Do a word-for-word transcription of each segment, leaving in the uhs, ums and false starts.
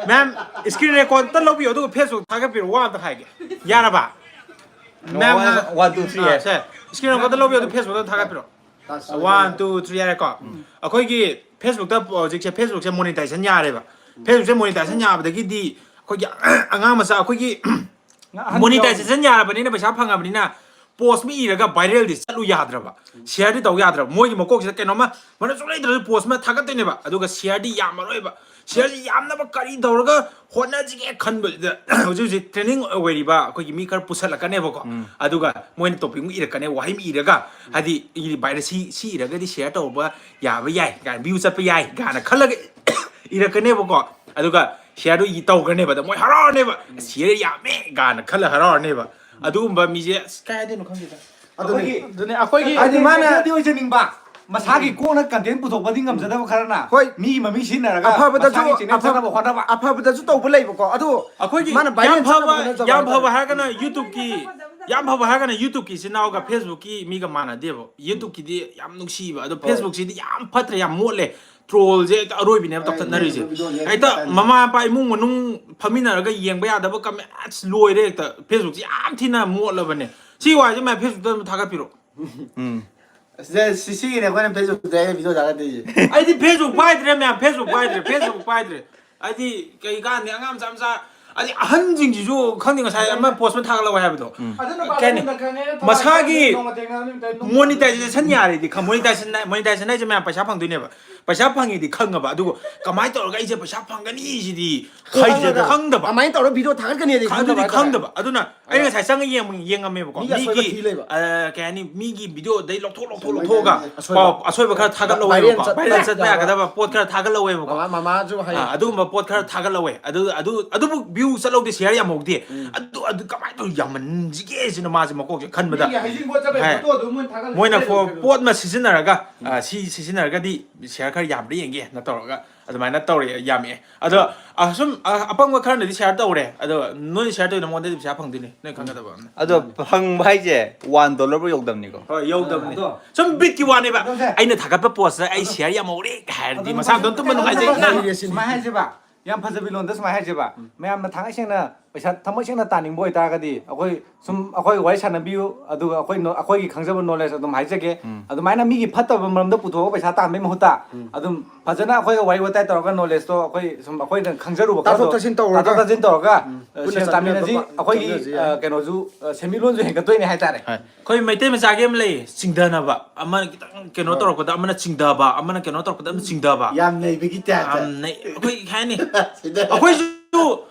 ꯃꯦꯝ, screen record ꯇ ꯂꯧꯕꯤꯌꯣ, ꯑꯗꯨꯒ Facebook ꯊꯥꯒꯠꯄꯤꯔꯣ, ꯋꯥ ꯑꯝꯇ ꯍꯥꯏꯒꯦ꯫ ꯌꯥꯔꯕ? ꯃꯦꯝꯅ One, two, three, ꯑꯥ, yeah. ꯁꯦ, screen record ꯇ ꯂꯧꯕꯤꯌꯣ, ꯑꯗꯨ Facebook ꯇ ꯊꯥꯒꯠꯄꯤꯔꯣ꯫ One, two, three ꯍꯥꯏꯔꯦꯀꯣ꯫ ꯑꯩꯈꯣꯏꯒꯤ Facebook ꯇ ꯍꯧꯖꯤꯛꯁꯦ, Facebook ꯁꯦ monetization ꯌꯥꯔꯦꯕ꯫ Facebook ꯁꯦ monetization ꯌꯥꯕꯗꯒꯤꯗꯤ ꯑꯩꯈꯣꯏꯒꯤ ꯑꯉꯥꯡ ꯃꯆꯥ ꯑꯩꯈꯣꯏꯒꯤ monetization ꯌꯥꯔꯕꯅꯤꯅ, ꯄꯩꯁꯥ ꯐꯪꯉꯕꯅꯤꯅ, post ꯑꯃ ꯏꯔꯒ viral ꯗꯤ ꯆꯠꯂꯨ ꯌꯥꯗ꯭ꯔꯕ, share ꯗꯤ ꯇꯧ ꯌꯥꯗ꯭ꯔꯕ꯫ ꯃꯣꯏꯒꯤ ꯃꯀꯣꯛꯁꯤꯗ ꯀꯩꯅꯣꯝꯃ ꯃꯔꯨꯞꯁꯨ ꯂꯩꯇ꯭ꯔꯁꯨ post ꯑꯃ ꯊꯥꯒꯠꯇꯣꯏꯅꯦꯕ, ꯑꯗꯨꯒ share ꯗꯤ ꯌꯥꯝꯃꯔꯣꯏꯕ꯫ Share ꯁꯤ ꯌꯥꯝꯅꯕ ꯀꯔꯤ ꯇꯧꯔꯒ ꯍꯣꯠꯅꯁꯤꯒꯦ ꯈꯟꯕꯁꯤꯗ ꯍꯧꯖꯤꯛ ꯍꯧꯖꯤꯛ trending ꯑꯣꯏꯔꯤꯕ ꯑꯩꯈꯣꯏꯒꯤ ꯃꯤ ꯈꯔ ꯄꯨꯁꯜꯂꯛꯀꯅꯦꯕꯀꯣ꯫ ꯑꯗꯨꯒ ꯃꯣꯏꯅ topic ꯑꯃ ꯏꯔꯛꯀꯅꯦ, ꯋꯥꯍꯩ ꯑꯃ ꯏꯔꯒ, ꯍꯥꯏꯗꯤ ꯏꯔꯤ viral ꯁꯤ, ꯁꯤ ꯏꯔꯒꯗꯤ share ꯇꯧꯕ ꯌꯥꯕ ꯌꯥꯏ ꯀꯥꯏꯅ, view ꯆꯠꯄ ꯌꯥꯏ ꯀꯥꯏꯅ ꯈꯜꯂꯒ ꯏꯔꯛꯀꯅꯦꯕꯀꯣ꯫ ꯑꯗꯨꯒ share ꯗꯨ ꯏ-, ꯇꯧꯈ꯭ꯔꯅꯦꯕ꯫ ꯑꯗ ꯃꯣꯏ ꯍꯔꯥꯎꯔꯅꯦꯕ, "Share ꯌꯥꯝꯃꯦ" ꯀꯥꯏꯅ ꯈꯜꯂ ꯍꯔꯥꯎꯔꯅꯦꯕ꯫ ꯑꯗꯨꯒꯨꯝꯕ ꯃꯤꯁꯦ ꯑꯁ ꯀꯥꯏ ꯍꯥꯏꯗꯣꯏꯅꯣ ꯈꯪꯗꯦꯗ꯫ ꯑꯗꯨꯅꯤ ꯑꯗꯨꯅꯦ ꯑꯩꯈꯣꯏꯒꯤ ꯍꯥꯏꯗꯤ ꯃꯥꯅ ꯗꯤ ꯑꯣꯏꯖꯅꯤꯡꯕ, ꯃꯁꯥꯒꯤ ꯀꯣꯛꯅ content ꯄꯨꯊꯣꯛꯄꯗꯤ ꯉꯝꯖꯗꯕ ꯈꯔꯅ ꯍꯣꯏ꯫ ꯃꯤꯒꯤ ꯃꯃꯤꯡ ꯁꯤꯖꯤꯟꯅꯔꯒ ꯑꯐꯕꯗꯁꯨ ꯃꯁꯥꯒꯤ channel ꯑꯐꯕ- ꯆꯠꯅꯕ ꯍꯣꯠꯅꯕ꯫ ꯑꯐꯕꯗꯁꯨ ꯇꯧꯕ ꯂꯩꯕꯀꯣ, ꯑꯗꯨ ꯑꯩꯈꯣꯏꯒꯤ ꯃꯥꯅ ꯌꯥꯝ viral ꯐꯕ ꯆꯠꯅꯕ ꯍꯣꯠꯅꯖꯕ ꯌꯥꯝ ꯐꯕ ꯍꯥꯏꯇꯥꯔꯦ꯫ ꯍꯥꯏꯔꯒꯅ YouTube ꯀꯤ ꯌꯥꯝ ꯐꯕ ꯍꯥꯏꯔꯒꯅ YouTube ꯀꯤ ꯏꯆꯤꯟ ꯏꯅꯥꯎꯒ Facebook ꯀꯤ ꯃꯤꯒ ꯃꯥꯟꯅꯗꯦꯕ꯫ YouTube ꯀꯤꯗꯤ ꯌꯥꯝ ꯅꯨꯡꯁꯤꯕ, ꯑꯗꯣ Facebook ꯁꯤꯗꯤ ꯌꯥꯝ ꯐꯠꯇ꯭ꯔꯦ, ꯌꯥꯝ ꯃꯣꯠꯂꯦ꯫ Troll ꯁꯦ ꯍꯦꯛꯇ ꯑꯔꯣꯏꯕꯤꯅꯦꯕ ꯇꯧꯊꯠꯅꯔꯤꯁꯦ꯫ ꯍꯦꯛꯇ ꯃꯃꯥ ꯃꯄꯥ ꯏꯃꯨꯡ ꯃꯅꯨꯡ ꯐꯝꯃꯤꯟꯅꯔꯒ ꯌꯦꯡꯕ ꯌꯥꯗꯕ comment ꯑꯁ ꯂꯣꯏꯔꯦ꯫ ꯍꯦꯛꯇ Facebook ꯁꯤ ꯌꯥꯝ ꯊꯤꯅ ꯃꯣꯠꯂꯕꯅꯦ꯫ ꯁꯤ ꯋꯥꯁꯦ ꯃꯌꯥꯝ Facebook ꯇ ꯑꯗꯨꯝ ꯊꯥꯒꯠꯄꯤꯔꯣ꯫ ꯁꯤꯒꯤꯅꯦ ꯑꯩꯈꯣꯏꯅ Facebook ꯇ ꯑꯩꯅ video ꯊꯥꯒꯠꯇꯣꯏꯁꯦ꯫ ꯑꯩꯗꯤ Facebook ꯄꯥꯏꯗ꯭ꯔꯦ ꯃꯌꯥꯝ, Facebook ꯄꯥꯏꯗ꯭ꯔꯦ, Facebook ꯄꯥꯏꯗ꯭ꯔꯦ꯫ ꯍꯥꯏꯗꯤ ꯀꯩ ꯀꯥꯟꯗꯤ ꯑꯉꯥꯡ ꯃꯆꯥ ꯃꯆꯥ, ꯑꯗꯩ ꯑꯍꯟꯁꯤꯡꯁꯤꯁꯨ ꯈꯪꯗꯦ, ꯉꯁꯥꯏ ꯑꯃ post ꯑꯃ ꯊꯥꯒꯠꯂꯛꯑꯣ ꯍꯥꯏꯕꯗꯣ꯫ ꯑꯗꯨꯅ ꯀꯩ ꯍꯥꯏꯅꯤ? ꯄꯥꯈꯪꯅ ꯈꯪꯉꯦ, ꯃꯁꯥꯒꯤ ꯅꯣꯡꯃ ꯊꯦꯡꯅꯕ ꯅꯨꯃꯤꯠꯇ ꯅꯣꯡꯃ Monetization ꯌꯥꯔꯦꯗꯤ ꯈꯪ-, monetization, monetization ꯍꯥꯏꯁꯦ ꯃꯌꯥꯝ ꯄꯩꯁꯥ ꯐꯪꯗꯣꯏꯅꯦꯕ꯫ ꯄꯩꯁꯥ ꯐꯪꯉꯤꯗꯤ ꯈꯪꯉꯕ, ꯑꯗꯨꯕꯨ ꯀꯃꯥꯏꯅ ꯇꯧꯔꯒ ꯑꯩꯁꯦ ꯄꯩꯁꯥ ꯐꯪꯒꯅꯤ ꯁꯤꯗꯤ ꯈꯪꯗꯕ꯫ ꯀꯃꯥꯏꯅ ꯇꯧꯔꯒ video ꯊꯥꯒꯠꯀꯅꯤꯗꯤ ꯑꯗꯨꯗꯤ ꯈꯪꯗꯕ ꯍꯥꯏꯇꯥꯔꯦ꯫ ꯈꯪꯗꯕ꯫ ꯑꯗꯨꯅ ꯑꯩ ꯉꯁꯥꯏ ꯆꯪꯉ ꯌꯦꯡ-, ꯌꯦꯡꯉꯝꯃꯦꯕꯀꯣ꯫ ꯃꯤꯒꯤ ꯑꯁꯣꯏꯕ ꯃꯤꯒꯤ, ꯊꯤ ꯂꯩꯕ꯫ ꯑ, ꯀꯩ ꯍꯥꯏꯅꯤ, ꯃꯤꯒꯤ video ꯗꯩ ꯂꯧꯊꯣꯛ ꯂꯧꯊꯣꯛ ꯁꯣꯏꯕ ꯂꯧꯊꯣꯛꯑꯒ ꯑꯁꯣꯏꯕ꯫ ꯄꯥꯎ ꯑꯁꯣꯏꯕ ꯈꯔ ꯊꯥꯒꯠꯍꯧꯋꯦꯕꯀꯣ꯫ Viral ꯆꯠꯄ Viral ꯆꯠꯄ ꯌꯥꯕ꯫ ꯌꯥꯒꯗꯕ ꯄꯣꯠ ꯈꯔ ꯊꯥꯒꯠꯍꯧꯋꯦꯕꯀꯣ꯫ ꯃꯃꯥ ꯃꯃꯥꯁꯨ ꯍꯥꯏꯌꯦ꯫ ꯑ, ꯑꯗꯨꯒꯨꯝꯕ ꯄꯣꯠ ꯈꯔ ꯊꯥꯒꯠꯍꯧꯋꯦ꯫ ꯑꯗꯨ, ꯑꯗꯨ, ꯑꯗꯨꯕꯨ view ꯆꯠꯍꯧꯗꯦ, share ꯌꯥꯝꯍꯧꯗꯦ꯫ ꯑꯗꯨ, ꯑꯗꯨ ꯀꯃꯥꯏꯅ ꯇꯧꯔ ꯌꯥꯝꯍꯟꯁꯤꯒꯦ ꯁꯤꯅ ꯃꯥꯁꯦ ꯃꯀꯣꯛꯁꯦ ꯈꯟꯕꯗ꯫ ꯃꯤꯒꯤ ꯍꯩꯖꯤꯡꯄꯣꯠ ꯆꯠꯄꯩ ꯍꯥꯏ꯫ photo ꯑꯗꯨꯝ ꯃꯣꯏꯅ ꯊꯥꯒꯠꯂꯛꯄ ꯃꯣꯏꯅ Facebook ꯐꯣ-, ꯇ꯫ ꯄꯣꯠ ꯑꯃ ꯁꯤꯖꯤꯟꯅꯔꯒ, ꯑ, ꯁꯤ ꯁꯤꯖꯤꯟꯅꯔꯒꯗꯤ share ꯈꯔ ꯌꯥꯝꯕ꯭ꯔꯥ ꯌꯦꯡꯒꯦꯅ ꯇꯧꯔꯒ ꯑꯗꯨꯃꯥꯏꯅ ꯇꯧꯔꯦ, ꯌꯥꯝꯃꯛꯑꯦ꯫ ꯑꯗꯣ, ꯑ, ꯁꯨꯝ, ꯑ, ꯑꯄꯪꯕ ꯈꯔꯅꯗꯤ share ꯇꯧꯔꯦ꯫ ꯑꯗꯣ ꯅꯣꯏꯅ share ꯇꯧꯔꯤꯗꯣ ꯃꯉꯣꯟꯗꯗꯤ ꯄꯩꯁꯥ ꯐꯪꯗꯣꯏꯅꯦ, ꯅꯣꯏ ꯈꯪꯒꯗꯕ ꯑꯃꯅ꯫ ꯑꯗꯣ ꯐꯪꯕ ꯍꯥꯏꯁꯦ one dollar ꯐꯥꯎ ꯌꯧꯗꯕꯅꯤꯀꯣ꯫ ꯍꯣꯏ, ꯌꯧꯗꯕꯅꯦ꯫ ꯑꯗꯣ ꯁꯨꯝ ꯕꯤꯠꯀꯤ ꯋꯥꯅꯦꯕ꯫ ꯑꯗꯣ ꯁꯦ꯫ ꯑꯩꯅ ꯊꯥꯒꯠꯄ post ꯇ ꯑꯩ share ꯌꯥꯝ ꯍꯧꯔꯦ ꯍꯥꯏꯔꯗꯤ ꯃꯁꯥ ꯃꯇꯣꯝ ꯇꯨꯝꯕ ꯅꯨꯡꯉꯥꯏꯖꯩ꯫ ꯁꯨꯃꯥꯏꯅ ꯍꯥꯏꯁꯦꯕ, ꯌꯥꯝ ꯐꯖꯕꯤ ꯂꯣꯟꯗ ꯁꯨꯃꯥꯏꯅ ꯍꯥꯏꯁꯦꯕ, ꯃꯌꯥꯝꯅ ꯊꯥꯡꯒꯩ ꯁꯦꯡꯅ ꯄꯩꯁꯥ, ꯊꯃꯣꯏ ꯁꯦꯡꯅ ꯇꯥꯅꯤꯡꯕ ꯑꯣꯏꯇꯥꯔꯒꯗꯤ ꯑꯩꯈꯣꯏ ꯁꯨꯝ ꯑꯩꯈꯣꯏ ꯋꯥꯔꯤ ꯁꯥꯟꯅꯕꯤꯌꯨ, ꯑꯗꯨꯒ ꯑꯩꯈꯣꯏ ꯅꯣ-, ꯑꯩꯈꯣꯏꯒꯤ ꯈꯪꯖꯕ ꯅꯣꯂꯦꯖ ꯑꯗꯨꯝ ꯍꯥꯏꯖꯒꯦ꯫ ꯑꯗꯨꯃꯥꯏꯅ ꯃꯤꯒꯤ ꯐꯠꯇꯕ ꯃꯔꯝꯗ ꯄꯨꯊꯣꯛꯑꯒ ꯄꯩꯁꯥ ꯇꯥꯟꯕꯩ ꯃꯍꯨꯠꯇ ꯑꯗꯨꯝ ꯐꯖꯅ ꯑꯩꯈꯣꯏꯒ ꯋꯥꯔꯤ ꯋꯥꯇꯥꯏ ꯇꯧꯔꯒ ꯅꯣꯂꯦꯖꯇꯣ ꯑꯩꯈꯣꯏ ꯁꯨꯝ ꯑꯩꯈꯣꯏꯅ ꯈꯪꯖꯔꯨꯕ ꯈꯔꯗꯣ ꯇꯥꯊꯣꯛ ꯇꯥꯁꯤꯟ ꯇꯧꯔꯒ, ꯇꯥꯊꯣꯛ ꯇꯥꯁꯤꯟ ꯇꯧꯔꯒ, ꯎꯝ, ꯑ, ꯄꯨꯟꯅ ꯁꯦꯜ ꯇꯥꯃꯤꯟꯅꯁꯤ꯫ ꯆꯥꯃꯤꯟꯅꯕ ꯑꯩꯈꯣꯏꯒꯤ, ꯆꯠꯃꯤꯟꯅꯁꯤ ꯌꯥꯏ꯫ ꯑ, ꯀꯩꯅꯣꯁꯨ, ꯑ, ꯁꯦꯟꯃꯤꯠꯂꯣꯟꯁꯨ ꯍꯦꯟꯒꯠꯇꯣꯏꯅꯦ ꯍꯥꯏꯇꯥꯔꯦ꯫ ꯍꯣꯏ꯫ ꯑꯩꯈꯣꯏ ꯃꯩꯇꯩ ꯃꯆꯥꯒꯤ ꯑꯃ ꯂꯩ, ꯆꯤꯡꯗꯅꯕ꯫ ꯑꯃꯅ ꯈꯤꯇꯪ ꯀꯩꯅꯣ ꯍꯣꯏ꯫ ꯇꯧꯔꯛꯄꯗ ꯑꯃꯅ ꯆꯤꯡꯗꯕ, ꯑꯃꯅ ꯀꯩꯅꯣ ꯇꯧꯔꯛꯄꯗ ꯑꯃꯅ ꯆꯤꯡꯗꯕ꯫ ꯌꯥꯝ ꯅꯩꯕꯒꯤ ꯇꯥꯏꯞꯇ꯫ ꯌꯥꯝ ꯅꯩ-, ꯑꯩꯈꯣꯏ ꯀꯩ ꯍꯥꯏꯅꯤ? ꯁꯤꯗ꯫ ꯑꯩꯈꯣꯏꯁꯨ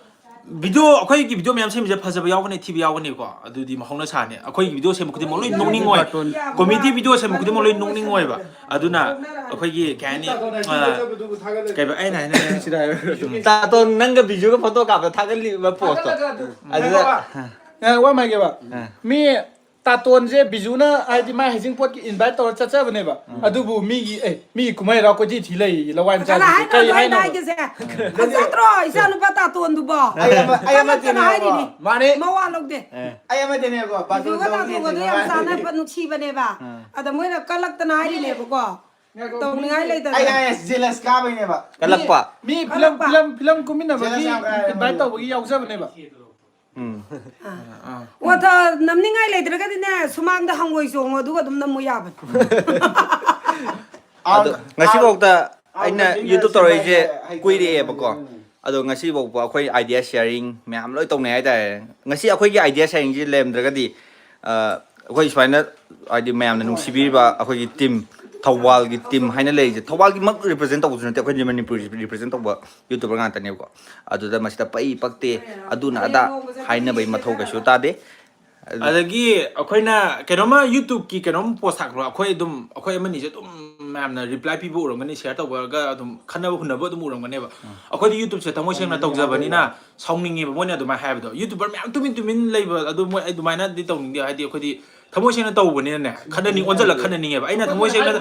ꯚꯤꯗꯤꯑꯣ, ꯑꯩꯈꯣꯏꯒꯤ ꯚꯤꯗꯤꯑꯣ ꯃꯌꯥꯝ ꯁꯦꯝꯕꯁꯦ ꯐꯖꯕ ꯌꯥꯎꯒꯅꯤ, ꯊꯤꯕ ꯌꯥꯎꯒꯅꯤꯀꯣ, ꯑꯗꯨꯗꯤ ꯃꯍꯧꯅ ꯁꯥꯅꯤ꯫ ꯑꯩꯈꯣꯏꯒꯤ ꯚꯤꯗꯤꯑꯣ ꯁꯦꯝꯕ ꯈꯨꯗꯤꯡꯃꯛ ꯂꯣꯏ ꯅꯣꯛꯅꯤꯡꯉꯣꯏ꯫ ꯀꯥꯔꯇꯨꯟ꯫ ꯀꯣꯃꯦꯗꯤ ꯚꯤꯗꯤꯑꯣ ꯁꯦꯝꯕ ꯈꯨꯗꯤꯡꯃꯛ ꯂꯣꯏ ꯅꯣꯛꯅꯤꯡꯉꯣꯏꯕ꯫ ꯑꯗꯨꯅ ꯑꯩꯈꯣꯏꯒꯤ ꯀꯩ ꯍꯥꯏꯅꯤ, ꯑ, ꯀꯩꯕ ꯑꯩꯅ ꯍꯥꯏꯅꯤꯡꯉꯤ-, ꯁꯤꯗ ꯍꯥꯏꯔꯣ꯫ ꯇꯥꯇꯣꯟ ꯅꯪꯒ ꯕꯤꯖꯨꯒ ꯐꯣꯇꯣ ꯀꯥꯞꯄ ꯊꯥꯒꯠꯂꯤꯕ ꯄꯣꯁꯇꯣ꯫ ꯑꯗꯨꯗ ꯉꯥꯏꯈꯣ, ꯋꯥ ꯑꯃ ꯍꯥꯏꯒꯦꯕ꯫ ꯑ꯫ ꯃꯤ ꯇꯥꯇꯣꯟꯁꯦ ꯕꯤꯖꯨꯅ ꯍꯥꯏꯗꯤ ꯃꯥꯏ ꯍꯩꯖꯤꯡꯄꯣꯠꯀꯤ ꯏꯟꯚꯥꯏꯠ ꯇꯧꯔ ꯆꯠꯆꯕꯅꯦꯕ꯫ ꯎꯝ꯫ ꯑꯗꯨꯕꯨ ꯃꯤꯒꯤ, ꯑꯦ, ꯃꯤꯒꯤ ꯀꯨꯝꯍꯩ ꯍꯔꯥꯎ ꯀꯣꯏꯊꯤ ꯊꯤ ꯂꯩ ꯂꯋꯥꯏ ꯀꯅꯥ ꯃꯆꯥꯁꯤꯡꯁꯦ꯫ ꯍꯥꯏꯅꯣ ꯀꯩ ꯑꯗꯨꯃꯥꯏꯅ ꯍꯥꯏꯅꯣꯕ? ꯍꯥꯏꯒꯦꯁꯦ? ꯐꯖꯗ꯭ꯔꯣ ꯏꯆꯥ ꯅꯨꯄꯥ ꯇꯥꯇꯣꯟꯗꯨꯕꯣ? ꯑꯩ ꯑꯃ, ꯑꯩ ꯑꯃ ꯀꯜꯂꯛꯇꯅ ꯇꯤꯟꯅꯩꯌꯦꯕꯣ꯫ ꯍꯥꯏꯔꯤꯅꯤ꯫ ꯃꯥꯅꯦ꯫ ꯃꯋꯥ ꯂꯧꯗꯦ꯫ ꯑꯦ꯫ ꯑꯩ ꯑꯃ ꯇꯤꯟꯅꯩꯌꯦꯕꯣ, ꯕꯥꯇꯣꯟ ꯕꯤꯖꯨꯒ ꯇꯧꯔꯤꯅꯦ ꯇꯥꯇꯣꯟꯒꯗꯣ ꯌꯥꯝ ꯃꯥꯅꯦ꯫ ꯆꯥꯟꯅꯕ ꯅꯨꯡꯁꯤꯕꯅꯦꯕ꯫ ꯑꯥ꯫ ꯑꯗ ꯃꯣꯏꯅ ꯀꯜꯂꯛꯇꯅ ꯍꯥꯏꯔꯤꯅꯦꯕꯀꯣ꯫ ꯇꯧꯅꯤꯡꯉꯥꯏ ꯂꯩꯇꯗꯅ꯫ ꯑꯩ ꯍꯥꯏ ꯖꯦꯂꯁ ꯀꯥꯕꯩꯅꯦꯕ꯫ ꯀꯜꯂꯛꯄ꯫ ꯃꯤ, ꯃꯤ ꯐꯤꯂꯝ, ꯀꯜꯂꯛꯄ꯫ ꯐꯤꯂꯝ, ꯐꯤꯂꯝ ꯀꯨꯝꯃꯤꯟꯅꯕꯒꯤ ꯖꯦꯂꯁ ꯌꯥꯝ ꯀꯥꯏ ꯏꯟꯚꯥꯏꯠ ꯍꯥꯏꯕꯅꯦꯕ꯫ ꯇꯧꯕꯒꯤ ꯌꯥꯎꯖꯕꯅꯦꯕ꯫ ꯎꯝ꯫ ꯑꯥ꯫ ꯑꯥ꯫ ꯑꯣ, ꯊ-, ꯅꯝꯅꯤꯡꯉꯥꯏ ꯂꯩꯇ꯭ꯔꯒꯗꯤꯅꯦ, ꯁꯨꯃꯥꯡꯗ ꯍꯪꯉꯣꯏ ꯆꯣꯡꯉꯣ, ꯑꯗꯨꯒ ꯑꯗꯨꯝ ꯅꯝꯃꯨ ꯌꯥꯕꯅꯤ꯫ ꯑꯗꯣ ꯑꯥ, ꯉꯁꯤꯐꯥꯎꯗ ꯑꯥ, ꯑꯩꯅ ꯅꯝꯅꯤꯡꯉꯥꯏ YouTube ꯇꯧꯔꯛꯏꯁꯦ ꯍꯩꯇꯕꯅꯦ꯫ ꯀꯨꯏꯔꯛꯑꯦꯕꯀꯣ꯫ ꯎꯝ꯫ ꯑꯗꯣ ꯉꯁꯤꯐꯥꯎꯕ ꯑꯩꯈꯣꯏ idea sharing ꯃꯌꯥꯝ ꯂꯣꯏ ꯇꯧꯅꯩ ꯍꯥꯏꯇꯥꯔꯦ꯫ ꯉꯁꯤ ꯑꯩꯈꯣꯏꯒꯤ idea sharingꯁꯤ ꯂꯩꯔꯝꯗ꯭ꯔꯒꯗꯤ, ꯑ, ꯑꯩꯈꯣꯏ ꯁꯨꯃꯥꯏꯅ ꯍꯥꯏꯗꯤ ꯃꯌꯥꯝꯅ ꯅꯨꯡꯁꯤꯕꯤꯔꯤꯕ ꯑꯩꯈꯣꯏꯒꯤ team, ꯊꯧꯕꯥꯜꯒꯤ team ꯍꯥꯏꯅ ꯂꯩꯔꯤꯁꯦ, ꯊꯧꯕꯥꯜꯒꯤꯃꯛ represent ꯇꯧꯕꯁꯨ ꯅꯠꯇꯦ, ꯑꯩꯈꯣꯏꯗꯤ ꯃꯅꯤꯄꯨꯔ represent ꯇꯧꯕ YouTuber ꯉꯥꯛꯇꯅꯦꯕꯀꯣ꯫ ꯑꯗꯨꯗ ꯃꯁꯤꯗ ꯄꯛꯏ ꯄꯛꯇꯦ, ꯑꯗꯨꯅ ꯑꯗꯥ ꯍꯥꯏꯅꯕꯒꯤ ꯃꯊꯧ ꯀꯩꯁꯨ ꯇꯥꯗꯦ꯫ ꯑꯗꯒꯤ ꯑꯩꯈꯣꯏꯅ ꯀꯩꯅꯣꯝꯃ YouTubeꯀꯤ ꯀꯩꯅꯣꯝ ꯄꯣꯁ ꯊꯥꯒꯠꯄ, ꯑꯩꯈꯣꯏ ꯑꯗꯨꯝ, ꯑꯩꯈꯣꯏ ꯑꯃꯅꯤꯁꯦ ꯑꯗꯨꯝ ꯃꯌꯥꯝꯅ reply ꯄꯤꯕ ꯎꯔꯝꯒꯅꯤ, share ꯇꯧꯕꯒ ꯑꯗꯨꯝ ꯈꯟꯅꯕ ꯍꯨꯟꯅꯕ ꯑꯗꯨꯝ ꯎꯔꯝꯒꯅꯦꯕ꯫ ꯎꯝ꯫ ꯑꯩꯈꯣꯏꯗꯤ YouTubeꯁꯦ ꯊꯃꯣꯏ ꯁꯦꯡꯅ ꯇꯧꯖꯕꯅꯤꯅ ꯁꯥꯎꯅꯤꯡꯉꯦꯕ ꯃꯣꯏꯅ ꯑꯗꯨꯃꯥꯏꯅ ꯍꯥꯏꯕꯗꯣ꯫ YouTuber ꯃꯌꯥꯝ ꯇꯨꯃꯤꯟ ꯇꯨꯃꯤꯟ ꯂꯩꯕ ꯑꯗꯨ ꯃꯣꯏ ꯑꯗꯨꯃꯥꯏꯅꯗꯤ ꯇꯧꯅꯤꯡꯗꯦ, ꯍꯥꯏꯗꯤ ꯑꯩꯈꯣꯏꯗꯤ ꯊꯃꯣꯏ ꯁꯦꯡꯅ ꯇꯧꯕꯅꯤꯅꯅꯦ, ꯈꯟꯅꯅꯤꯡ-, ꯑꯣꯟꯁꯤꯜꯂ ꯈꯟꯅꯅꯤꯡꯉꯦꯕ꯫ ꯑꯩꯅ ꯊꯃꯣꯏ ꯁꯦꯡꯅ,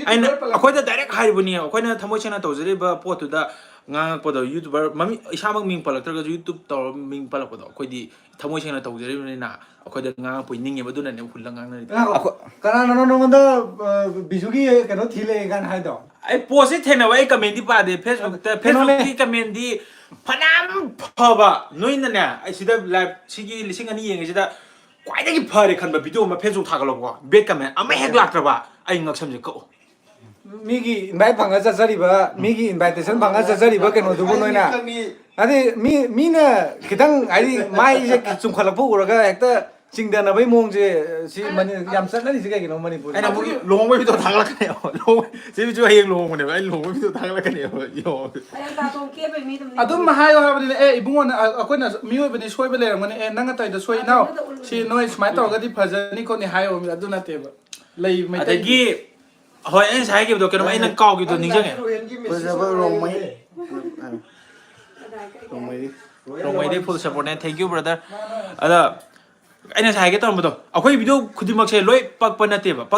ꯑꯩꯅ, ꯑꯩꯈꯣꯏꯗ direct ꯍꯥꯏꯔꯤꯕꯅꯤ, ꯑꯩꯈꯣꯏꯅ ꯊꯃꯣꯏ ꯁꯦꯡꯅ ꯇꯧꯖꯔꯤꯕ ꯄꯣꯠꯇꯨꯗ ꯉꯥꯡꯉꯛꯄꯗꯣ, YouTuber ꯃꯃꯤꯡ, ꯏꯁꯥꯃꯛ ꯃꯤꯡ ꯄꯜꯂꯛꯇ꯭ꯔꯒꯁꯨ, YouTube ꯇꯧꯔꯒ ꯃꯤꯡ ꯄꯜꯂꯛꯄꯗꯣ, ꯑꯩꯈꯣꯏꯗꯤ ꯊꯃꯣꯏ ꯁꯦꯡꯅ ꯇꯧꯖꯔꯤꯕꯅꯤꯅ ꯑꯩꯈꯣꯏꯗ ꯉꯥꯡꯉꯛꯄ ꯅꯤꯡꯉꯦꯕ, ꯑꯗꯨꯅꯅꯦ ꯍꯨꯜꯂ ꯉꯥꯡꯅꯔꯤꯗꯣ꯫ ꯉꯥꯏꯈꯣ, ꯑꯩꯈꯣꯏ ꯀꯅꯥꯅꯅꯣ ꯅꯉꯣꯟꯗ, ꯑ, ꯕꯤꯖꯨꯒꯤ ꯀꯩꯅꯣ ꯊꯤ ꯂꯩ ꯀꯥꯏꯅ ꯍꯥꯏꯗꯣ? ꯑꯩ ꯄꯣꯁꯁꯦ ꯊꯦꯡꯅꯕ, ꯑꯩ ꯀꯃꯦꯟꯗꯤ ꯄꯥꯗꯦ ꯐꯦꯁꯕꯨꯛꯇ꯫ ꯀꯩꯅꯣꯅꯦ꯫ ꯐꯦꯁꯕꯨꯛꯀꯤ ꯀꯃꯦꯟꯗꯤ ꯐꯅꯌꯥꯝ ꯐꯕ, ꯅꯣꯏꯅꯅꯦ, ꯑꯩ ꯁꯤꯗ ꯂꯥꯏꯚ ꯁꯤꯒꯤ ꯂꯤꯁꯤꯡ ꯑꯅꯤ ꯌꯦꯡꯉꯤꯁꯤꯗ ꯈ꯭ꯋꯥꯏꯗꯒꯤ ꯐꯔꯦ ꯈꯟꯕ ꯚꯤꯗꯤꯑꯣ ꯑꯃ ꯐꯦꯁꯕꯨꯛ ꯊꯥꯒꯠꯂꯛꯄ, ꯕꯦꯠ ꯀꯃꯦꯟ ꯑꯃ ꯍꯦꯛ ꯂꯥꯛꯇ꯭ꯔꯕ, ꯑꯩ ꯉꯛꯁꯝꯁꯦ ꯀꯛꯎ꯫ ꯃꯤꯒꯤ invite ꯐꯪꯉ ꯆꯠꯆꯔꯤꯕ, ꯃꯤꯒꯤ invitation ꯐꯪꯉ ꯆꯠꯆꯔꯤꯕ ꯀꯩꯅꯣꯗꯨꯕꯨ ꯅꯣꯏꯅ, ꯍꯥꯏꯗꯤ ꯃꯤ, ꯃꯤꯅ ꯈꯤꯇꯪ ꯍꯥꯏꯗꯤ ꯃꯥꯏꯁꯦ ꯆꯨꯝꯈꯠꯂꯛꯄ ꯎꯔꯒ ꯍꯦꯛꯇ ꯆꯤꯡꯗꯅꯕꯩ ꯃꯑꯣꯡꯁꯦ, ꯁꯤ ꯃꯅꯤ-, ꯌꯥꯝ ꯆꯠꯅꯔꯤꯁꯦ ꯀꯩꯒꯤꯅꯣ ꯃꯅꯤꯄꯨꯔꯗ? ꯑꯩꯅ ꯑꯃꯨꯛ ꯂꯨꯍꯣꯡꯕꯩ ꯚꯤꯗꯤꯑꯣ ꯊꯥꯒꯠꯂꯛꯀꯅꯦꯕ꯫ ꯂꯨꯍꯣꯡ-, ꯁꯤ ꯚꯤꯗꯤꯑꯣ ꯍꯌꯦꯡ ꯂꯨꯍꯣꯡꯕꯅꯦꯕ, ꯑꯩ ꯂꯨꯍꯣꯡꯕꯩ ꯚꯤꯗꯤꯑꯣ ꯊꯥꯒꯠꯂꯛꯀꯅꯦꯕ꯫ ꯌꯦꯡꯉꯣ꯫ ꯑꯗꯨꯝ ꯍꯥꯏꯌꯣ ꯍꯥꯏꯕꯅꯤꯅꯦ, "ꯑꯦ, ꯏꯕꯨꯡꯉꯣ, ꯅ-, ꯑ-, ꯑꯩꯈꯣꯏꯅ ꯃꯤꯑꯣꯏꯕꯅꯤ, ꯁꯣꯏꯕ ꯂꯩꯔꯝꯒꯅꯤ, ꯑꯦ, ꯅꯪ ꯑꯇꯩꯗ ꯁꯣꯏ, ꯏꯅꯥꯎ, ꯁꯤ ꯅꯣꯏ ꯁꯨꯃꯥꯏꯅ ꯇꯧꯔꯒꯗꯤ ꯐꯖꯅꯤ ꯈꯣꯠꯅꯤ" ꯍꯥꯏꯌꯣ, ꯑꯗꯨ ꯅꯠꯇꯦꯕ꯫ ꯂꯩ ꯃꯩꯇꯩꯒꯤ ꯑꯗꯒꯤ, ꯍꯣꯏ, ꯑꯩ ꯉꯁꯥꯏ ꯍꯥꯏꯈꯤꯕꯗꯣ ꯀꯩꯅꯣꯝ, ꯑꯩ ꯅꯪ ꯀꯥꯎꯈꯤꯕꯗꯣ ꯅꯤꯡꯁꯤꯡꯉꯦ꯫ ꯐꯖꯕ Rongmei. ꯔꯣꯡꯃꯩꯗꯤ꯫ ꯔꯣꯡꯃꯩꯗꯤ full supportꯅꯦ꯫ Thank you, brother꯫ ꯑꯗ ꯑꯩꯅ ꯉꯁꯥꯏ ꯍꯥꯏꯒꯦ ꯇꯧꯔꯝꯕꯗꯣ, ꯑꯩꯈꯣꯏ ꯚꯤꯗꯤꯑꯣ ꯈꯨꯗꯤꯡꯃꯛꯁꯦ ꯂꯣꯏ ꯄꯛꯄ ꯅꯠꯇꯦꯕ꯫ ꯄꯛ-